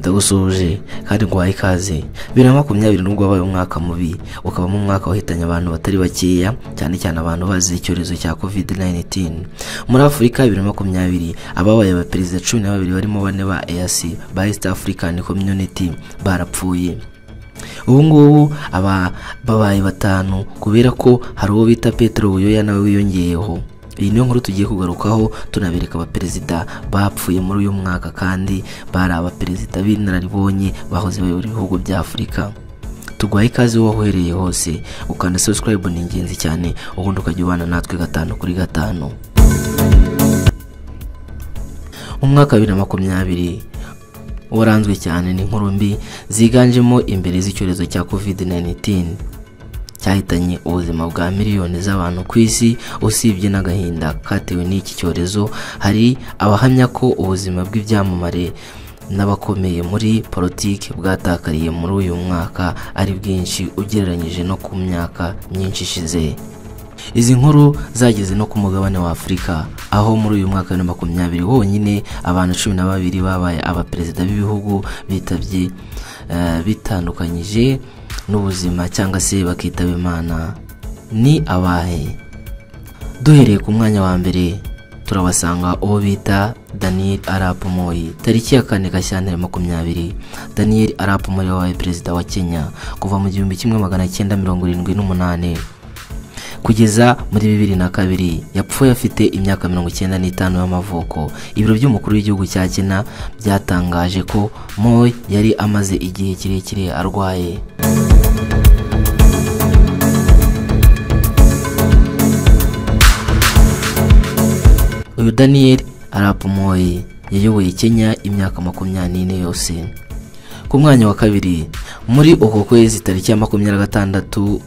Ndagusuhuje kandi nguhaye ikaze. 2020 nubwo wabaye umwaka mubi, ukabamo umwaka wahitanye abantu batari bakeya, cyane cyane abantu bazize icyorezo cya COVID-19. Muri Afurika 2020 ababaye abaperezida 12 barimo bane ba EAC ba East African Community barapfuye. Ubu ngubu aba babaye batanu kubera ko hari uwo bita Petero Buyoya nawe wiyongeyeho. Iyi niyo nkuru tugiye kugarukaho, tunabereka abaperezida bapfuye muri uyu mwaka kandi bari abaperezida b'inararibonye bahoze bayobora ibihugu bya Afurika. Tuguhaye ikaze wowe uhereye hose, ukanda subscribe ni ingenzi cyane, ubundi ukajya ubana natwe 5 kuri 5. Umwaka wa 2020 waranzwe cyane n'inkuru mbi ziganjemo imbere z'icyorezo cya COVID-19 cyahitanye ubuzima bwa miliyoni z'abantu ku isi. Usibye n'agahinda katewe n'iki cyorezo, hari abahamya ko ubuzima bw'ibyamamare n'abakomeye muri politiki bwatakariye muri uyu mwaka ari bwinshi ugereranyije no ku myaka myinshi ishize. Izi nkuru zageze no ku mugabane wa Afurika, aho muri uyu mwaka wa 2020 wonyine abantu 12 babaye abaperezida b'ibihugu bitabye bitandukanyije n'ubuzima cyangwa se bakitaba Imana. Ni abahe? Duhereye ku mwanya wa mbere turabasanga uwo bita Daniel Arap Moi. Tariki ya 4 Gashyantare 20, Daniel Arap Moi wabaye perezida wa Kenya kuva mu 1978 kugeza muri 2002. Yapfuye afite imyaka 95 y'amavuko. Ibiro by'umukuru w'igihugu cya Kenya byatangaje ko Moi yari amaze igihe kirekire arwaye. Uyu Daniel Arap Moi yayoboye Kenya imyaka 24 yose. Ku mwanya wa kabiri muri uko kwezi tariki ya 26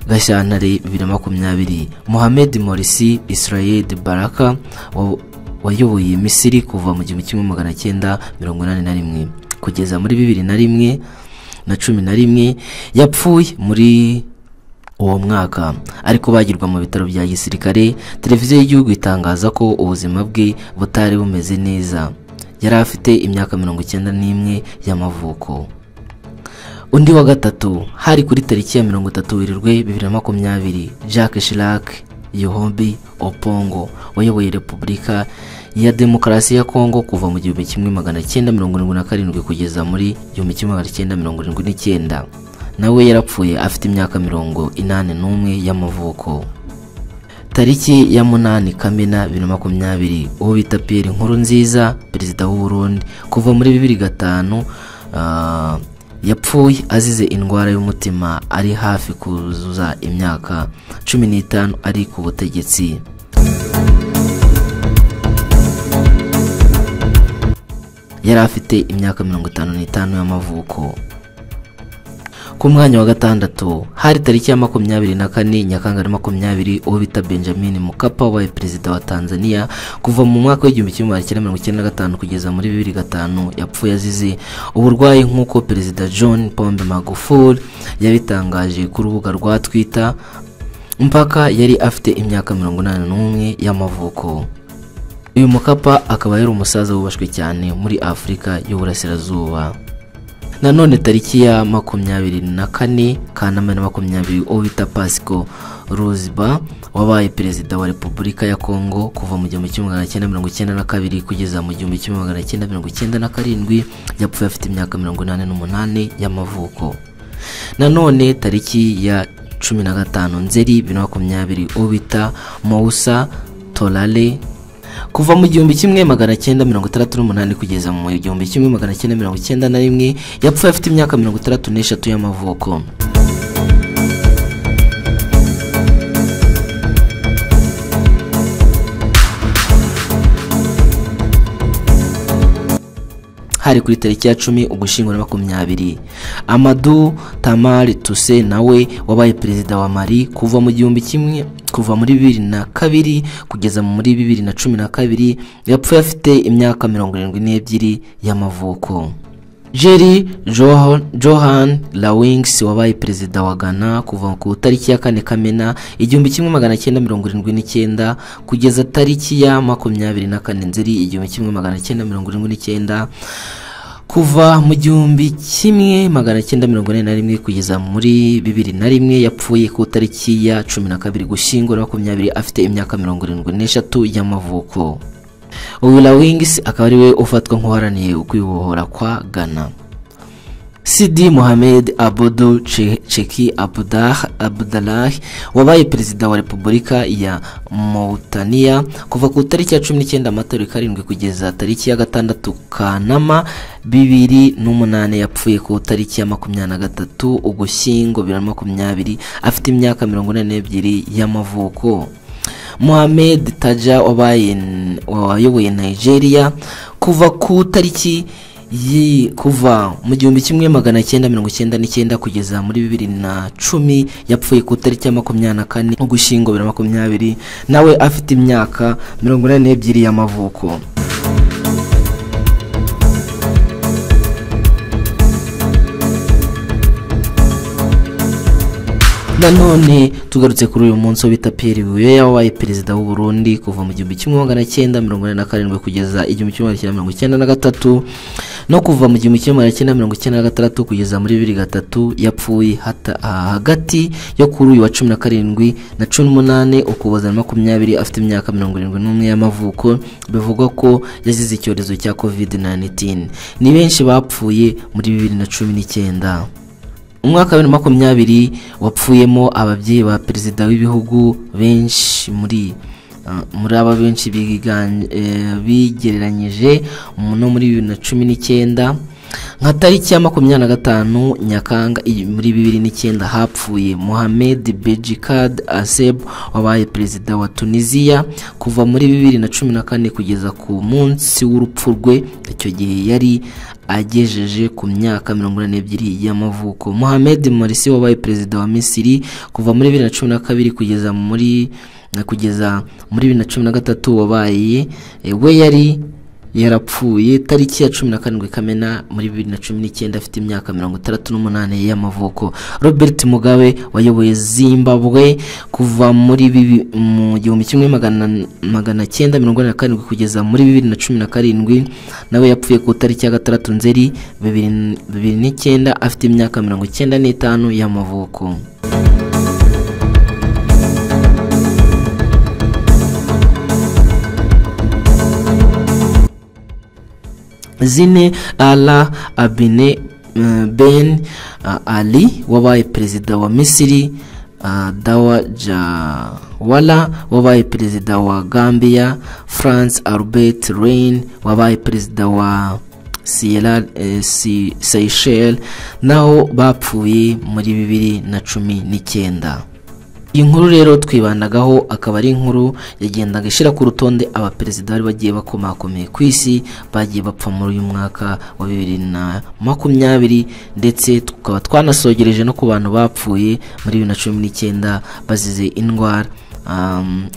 Gashyantare 2020, Mohamed Morsi Israel Baraka wayoboye Misiri kuva mu 1981 kugeza muri 2001 na 11 yapfuye muri uwo mwaka ariko bagirwa mu bitaro bya gisirikare. Televiziyo y'igihugu itangaza ko ubuzima bwe butari bumeze neza. Yari afite imyaka 91 y'amavuko. Undi wa gatatu hari kuri tariki ya 30 Werurwe 2020, Jacques Chirac Yohombi Opongo wayoboye Repubulika ya Demokarasi ya Kongo kuva mu 1977 kugeza muri 1979. Nawe yarapfuye afite imyaka 81 y'amavuko. Tariki ya 8 Kamena 2020, uwo bita Pierre Nkurunziza perezida w'u Burundi kuva muri 2005 yapfuye azize indwara y'umutima ari hafi kuzuza imyaka 15 ari ku butegetsi. Yari afite imyaka 55 y'amavuko. Ku mwanya wa gatandatu hari tariki ya 24 Nyakanga 20, uwo bita Benjamin Mkapa wabaye perezida wa Tanzania kuva mu mwaka wa 1995 kugeza muri 2005. Yapfuye azize uburwayi nk'uko perezida John Pombe Magufuli yabitangaje ku rubuga rwa Twitter. Mpaka yari afite imyaka 81 y'amavuko. Uyu Mkapa akaba yari umusaza wubashwe cyane muri Afurika y'Uburasirazuba. Nanone tariki ya 24 Kanama 20, uwo bita Pascal Ruziba wabaye perezida wa Repubulika ya Kongo kuva mu 1992 kugeza mu 1997. Yapfuye afite imyaka 88 y'amavuko. Nanone tariki ya 15 Nzeri 2020, uwo bita Moussa Tolale kuva mu 1968 kugeza mu 1991. Yapfuye afite imyaka 63 y'amavuko. Hari kuri tariki ya 10 Ugushyingo 20, Amadou Tamari Touré nawe wabaye perezida wa Mali kuva mu kuva muri 2002 kugeza muri 2012. Yapfuye afite imyaka 72 y'amavuko. Jerry Johan Lawings wabaye perezida wa Ghana kuva ku tariki ya 4 Kamena 1979 kugeza tariki ya 24 Nzeri 1979. Kuva mu 1981 kugeza muri 2001, yapfuye ku tariki ya 12 Gushyingo 20 afite imyaka 73 y'amavuko. Rawlings akaba ari we ufatwa nk'uharaniye ukwibohora kwa Ghana. Sidi Mohamed Abdou Cheki Abdallah wabaye perezida wa Repubulika ya Mauritania kuva ku tariki ya 19 Mata 7 kugeza tariki ya 6 Kanama 2008, yapfuye ku tariki ya 23 Ugushyingo 2020 afite imyaka 42 y'amavuko. Mohamed Taja wayoboye Nigeria kuva ku tariki kuva mu 1999 kugeza muri 2010, yapfuye ku tariki ya 24 Ugushyingo 2020 nawe afite imyaka 42 y'amavuko. Nanone tugarutse kuri uyu munsi bita Pierre Buyoya wabaye perezida w'u Burundi kuva mu 1947 kugeza 1993 no kuva mu 1996 kugeza muri 2003, yapfuye hagati yo kuri uyu wa 17 na 18 Ukuboza 20 afite imyaka 71 y'amavuko. Bivugwa ko yazize icyorezo cya COVID-19. Ni benshi bapfuye muri 2019. Umwaka wa 2020 wapfuyemo ababyeyi ba perezida w'ibihugu benshi, muri aba benshi bigereranyije no muri 2019. Nka tariki ya 25 Nyakanga muri 2009 hapfuye Mohamed Bejikad Aseb wabaye perezida wa Tunisia kuva muri 2014 kugeza ku munsi w'urupfu rwe, icyo gihe yari agejeje ku myaka 42 y'amavuko. Mohamed Morsi wabaye perezida wa Misiri kuva muri 2012 kugeza muri 2013 wabaye we yari yarapfuye tariki ya 17 Kamena muri 2019 afite imyaka 68 y'amavuko. Robert Mugabe wayoboye Zimbabwe kuva muri mu 1947 kugeza muri 2017 nawe yapfuye ku tariki ya 6 Nzeri 2009 afite imyaka 95 y'amavuko. Zine Ala Abine Ben Ali wabaye perezida wa Misiri, Dawa Jawala wabaye perezida wa Gambia, France Albert Rein wabaye perezida wa Sierra Seychelles naho bapfuye muri 2019. Iyi nkuru rero twibandagaho akaba ari inkuru yagendaga ishyira ku rutonde abaperezida bari bagiye bakomakomeye ku isi bagiye bapfa muri uyu mwaka wa 2020, ndetse tukaba twanasogereje no ku bantu bapfuye muri 2019 bazize indwara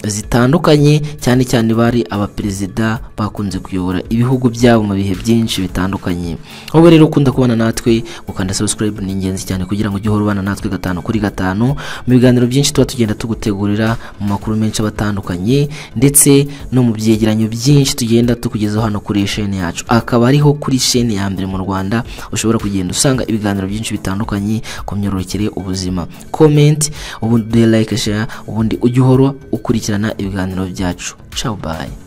zitandukanye, cyane cyane bari abaperezida bakunze kuyobora ibihugu byabo mu bihe byinshi bitandukanye. Wowe rero ukunda kubana natwe, gukanda subscribe ni ingenzi cyane kugira ngo ujye uhora ubana natwe 5 kuri 5 mu biganiro byinshi tuba tugenda tugutegurira, mu makuru menshi abatandukanye ndetse no mu byegeranyo byinshi tugenda tukugezaho hano kuri chaîne yacu. Akaba ariho kuri chaîne ya mbere mu Rwanda ushobora kugenda usanga ibiganiro byinshi bitandukanye ku myororokere, ubuzima. Comment, ubundi like, share, ubundi ujye uhora ukurikirana ibiganiro byacu. Ciao, bye.